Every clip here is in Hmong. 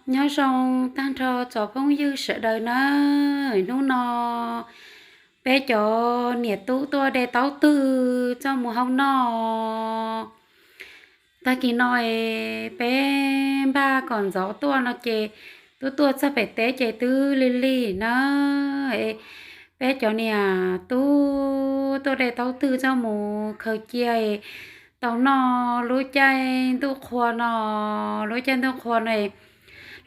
Nyob zoo tag nrho tsoom phooj ywg sawv daws nawb. Hnub no peb cov niam tub tuaj de taub twg coj mus hau noj. Tag kis no es peb npaj kom ntxov tuaj no ces twb tuaj txog pem teb ces twb lig lig na. Peb cov niam tub tuaj de taub twg coj mus khaws cia tau noj lub caij ntuj qhua no. Lub caij ntuj qhua no,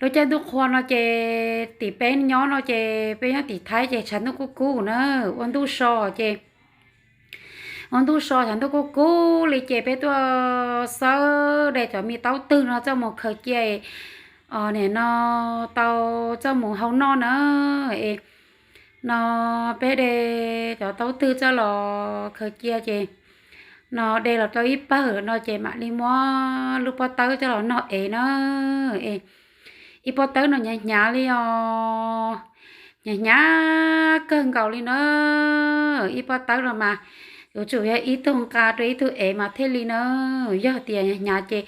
lub caij ntuj qhua no ces tim peb nyob no ces peb nyob tim Thaib ces tshav ntuj kuj kub na, ua ntuj so ces ua ntuj so tshav ntuj kuj kub li ces peb tuaj xawb de cov me taub twg no coj mus khaws cia, nim no tau coj mus hau noj na. Es no peb de cov taub twg coj los khaws cia ces no de los rau ib pawg no ces mam li muab lub pob tawb coj los nog ev na. Es ib pob tawb no hnyav hnyav li os, hnyav hnyav kawg nkaus li na. Ib pob tawb no mas yuav tsum yog ib tug nqa rau ib tug ev mas thiaj li na. Yog tias hnyav hnyav ces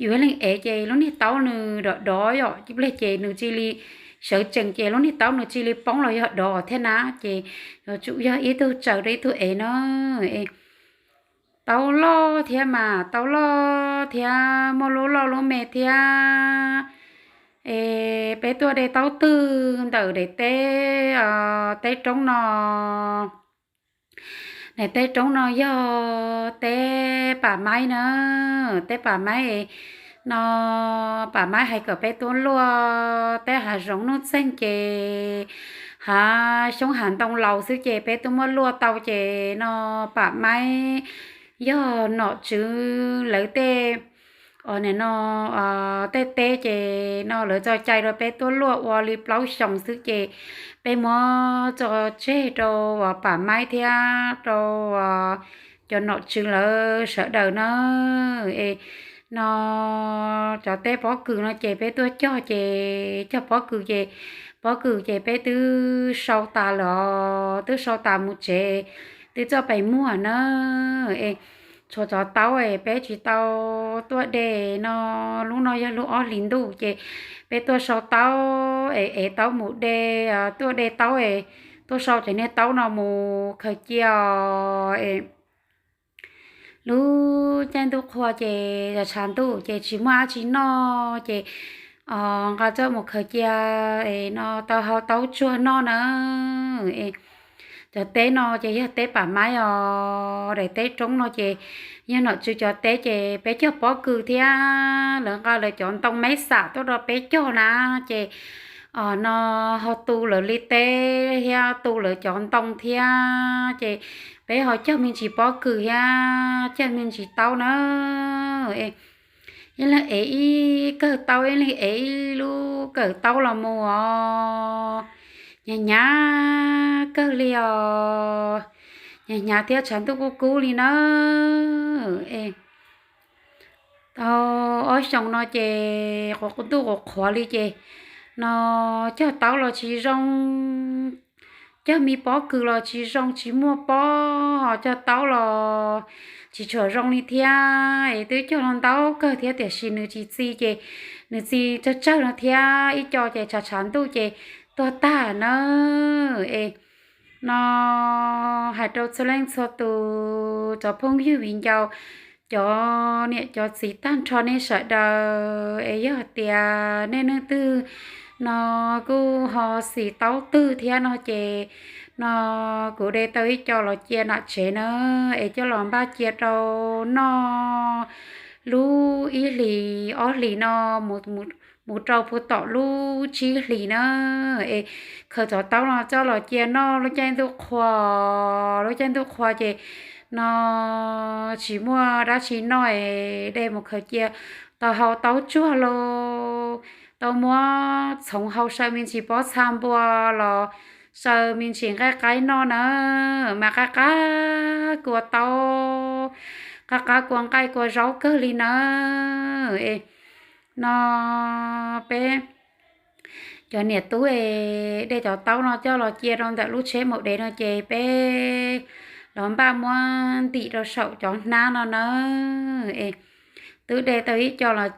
yus ib leeg ev ces lub niag taub nws dov dov yom, ib pliag ces nws cia li sawv tsees ces lub niag taub nws cia li poob los yog dov thiab na. Ces yuav tsum yog ib tug tsaws rau ib tug ev na. Es taub loj thiab mas taub loj thiab muaj lub loj lub me thiab. Es peb tuaj de taub twg ntawm daim teb, teb roob no. Daim teb roob no yog teb Pam Maib na. Teb Pam Maib no, Pam Maib hais kom peb tuaj luaj teb hav zoov nuj txeeg ces hav xyoob hav ntoo laus xwb ces peb tuaj muab luaj tau ces no Pam Maib yog nom tswv lawv tej, nim no tej teb ces no lawv tso cai rau peb tuaj luaj ua li plaub xyoos xwb ces peb muab tso tseg rau Pam Maib thiab rau cov nom tswv lawv sawv daws na. Es no cov teb pob kws no ces peb tuaj cog ces cog pob kws ces, pob kws ces peb twb sau tas lawm os, twb sau tas mus tsev, twb txoj pes muag na. Es tshuav cov taub es peb tsis tau tuaj de no, lub no yog lub ob hlis ntuj ces peb tuaj sau taub es ev taub mus de, tuaj de taub es tuaj sau cov niag taub no mus khaws cia os. Lub caij ntuj qhua ces tshav ntuj ces tsis muaj dab tsi noj ces nqa coj mus khaws cia es no tau hau taub tsuag noj na. Es cov teb no ces yog teb Pam Maib os, daim teb roob no ces yog nom tswv cov teb ces peb cog pob kws thiab lawv nqa lawv cov ntoo meb xam tuaj rau peb cog na. Ces no ho tu lawv li teb thiab tu lawv cov ntoo thiab ces peb ho cog me ntsis pob kws thiab cog me ntsis taub na. Ib leeg ev ib kawm taub, ib leeg ev ib lub kawm taub los mus os. Hnyav hnyav kawg li os, hnyav hnyav thiab tshav ntuj kuj kub li na. Es tau ob xyoos no ces quav ntuj quav qhuav li ces no cog taub los tsis zoo, cog me pob kws los tsis zoo, tsis muaj pob, ho cog taub los tsis tshua zoo li thiab. Es twb cog los ntau kawg thiab tiam sis nws tsis txi ces nws txi tsawg tsawg no thiab ib co ces tshav tshav ntuj ces tuag tag na. Es no hais rau txhua leej txhua tus cov phooj ywg viv ncaus, cov niam cov txiv tag nrho nej sawv daws es yog tias nej leej twg no kuj ho xis taub twg thiab no ces no kuv de tau ib co los cia nram tsev na, es coj los npaj cia rau noj lub ib hlis ob hlis no mus rau puag tom lub tsib hlis na. Es khaws cov taub no coj los cia noj lub caij ntuj qhua, lub caij ntuj qhua ces no tsis muaj dab tsi noj es de mus khaws cia tau hau taub tsuag lauj, tau muab txhoov hau saw me ntsis pob txha npua los saw me ntsis nqaij qaib noj na, mas qab qab kua taub, qab qab kua nqaij kua zaub kawg li na. Es no peb cov niam tub es de cov taub no coj los cia rau ntawm lub tsheb maum dev no ces peb los npaj muab ntim rau saum cov hnab no na. Es twb de tau ib co los